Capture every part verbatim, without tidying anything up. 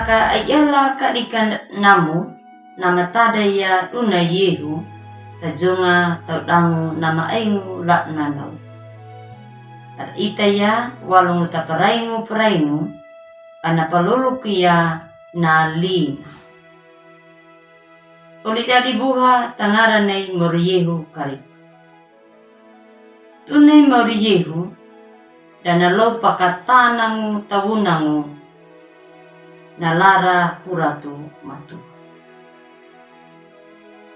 Ka a yala ka dika namu, na matadai ya duna Yehu, tajonga tau dangu na maengu la nanau. Ka ita ya, walungu taparaingu paraingu, ana paluluku ya na lina. Oli dadi buha tangaranai mauri Yehu Karistu. Tunai mauri Yehu, dana lou pakatanangu tawunangu, na lara kuratu matu.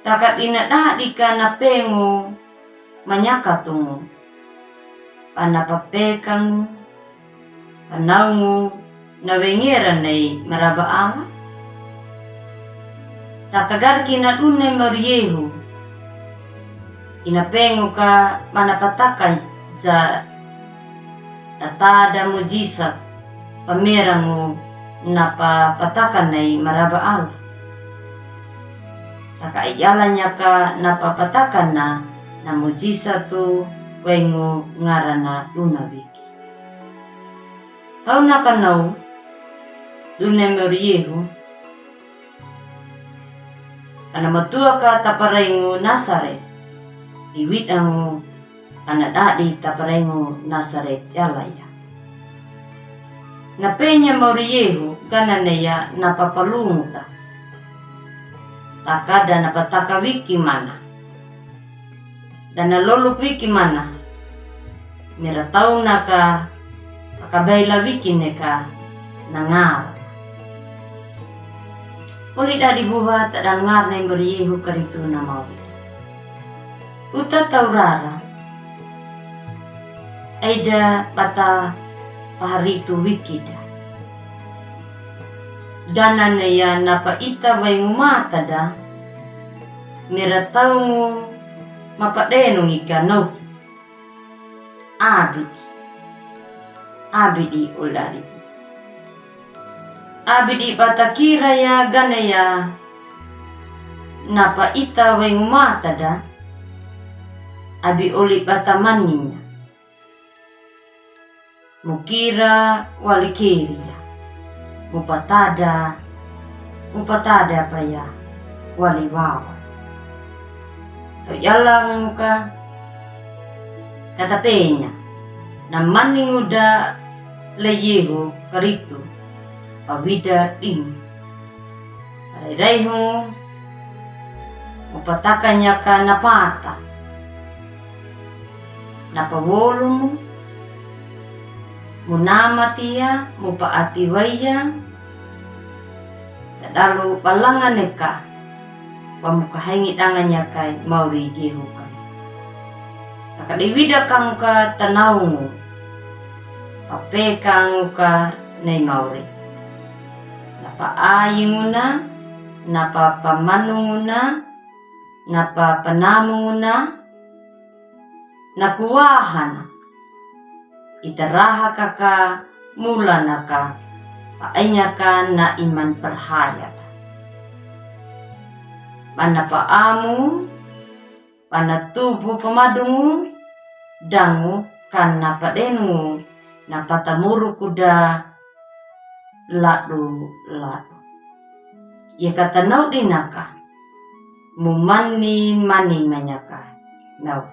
Taka dina dadi ka na pengu manyakatungu, pana papekangu, panaungu, na wengeranai maraba ala. Taka garki na dune mauri Yehu. Ina pengu ka mana pataka ja, atada mujisa pamerangu na pa pataka nai maraba ala. Taka yala nyaka na pa pataka na, na mujisa tu wengu ngarana duna wiki. Tau na kanau, dune mauri Yehu, ana matua ka taparaingu Nasaret, iwidangu ana dadi taparaingu Nasaret yala ya. Na penya mauri Yehu, gana neya na papalungu da. Taka dana pataka wiki mana. Dana loluk wiki mana. Mera tau naka, pakabaila wiki neka, na ngar. Oli dadi buha tadana ngarane mauri Yehu Karistu na mauri. Uta tau rara. Aida bata paharitu wiki da. Gana neya na pa ita wengu mata da. Mera taungu mapadenungi kanau. Abidi. Abidi oli dadi. Abidi bata kira ya gana ya. Na pa ita wengu mata da. Abi oli bata maninya. Mukira wali kiri ya. Mupatada, mupatada pa ya wali wawa. Tau yala nguka kata penya. Na maningu da lei Yehu Karistu. Pawida dingu. Rairai hungu, mupataka nyaka na pata. Na pawolumu, munamati ya, mupaati wai ya, tadalu balanga neka, wa mukahaingi danga nyaka mauri Yehu ka. Aka diwida ka nguka tanaungu, papeka nguka nei mauri. Na pa ainguna, na pa pamanunguna, na pa panamunguna, na kuwahana. Itaraha kaka, mulanaka, pa ainyaka na iman parhaya. Bana pa amu, bana tubu pamadungu, dangu, kana padenungu, na patamuruku da, ladu, ladu. Ye kata nau dinaka, mumani, mani manyaka, nau.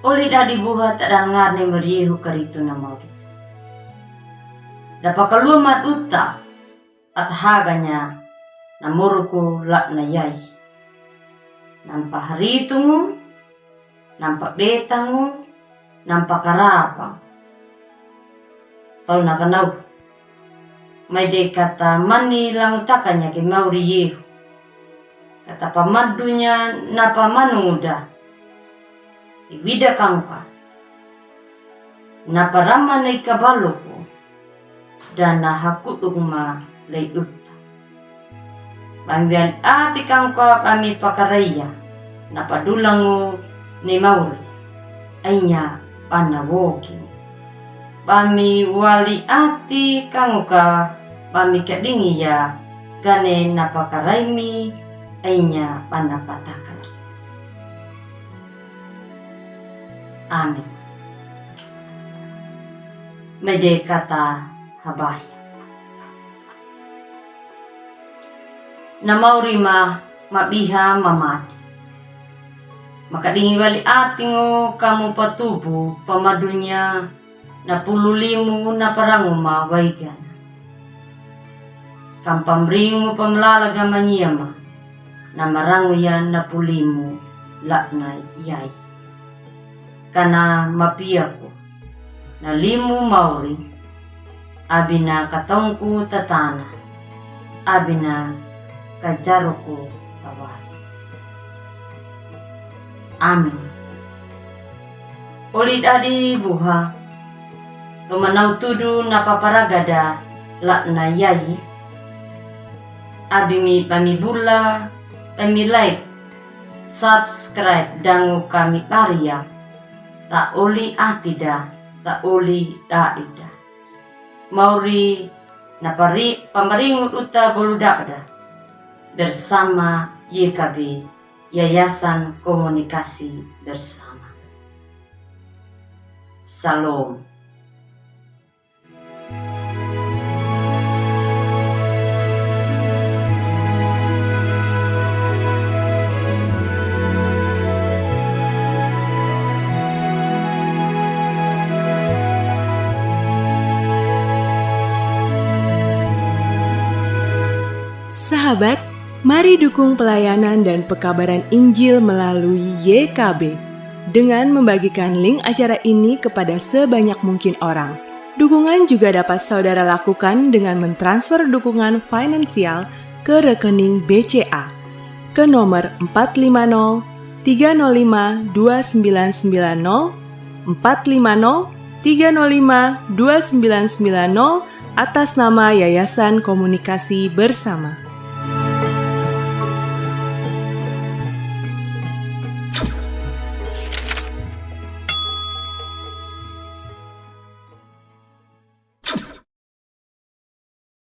Oli dadi buha tadana ngarane mauri Yehu Karistu na mauri. Dapa kalua maduta, atahaganya, na muruku la na yai. Nampa haritungu, nampa betangu, nampa karaba. Tau na kanau. Mai de kata mani langutaka nyaka mauri Yehu. Kata pamadunya na pamanungu da. Iwida ka nguka. Na parama na ikabaluku. Dana hakudu huma lei uta. Bami wali ati ka nguka bami pakaraiya, na padulangu ni mauri, ainya bana woki. Bami wali ati ka nguka bami kadingiya, gane na pakaraimi, ainya bana patakagi. Amin. Mai de kata habahi. Na mauri ma mabiha mamadi. Makadingi wali ati ngo kamu patubu pamadunia na pulu limu na parangu ma waigana. Kam pamringu pamlala ga mania ma na marangu ya na pulimu la'na yai. Kana mapiaku na limu mauri, abi na kataungku tatana, abi na kajaruku tawatu. Amin. Oli dadi buha, to manau tudu na paparagada la'na yai. Abi mi bami bula, bami like, subscribe dangu kami baria. Ta oli ati da, ta oli dadi da. Mauri na pari pambaringu duta bolu dada. Bersama Y K B, Yayasan Komunikasi Bersama. Shalom. Sahabat, mari dukung pelayanan dan pekabaran Injil melalui Y K B dengan membagikan link acara ini kepada sebanyak mungkin orang. Dukungan juga dapat saudara lakukan dengan mentransfer dukungan finansial ke rekening B C A ke nomor empat lima nol tiga nol lima dua sembilan sembilan nol, empat lima nol tiga nol lima dua sembilan sembilan nol, atas nama Yayasan Komunikasi Bersama.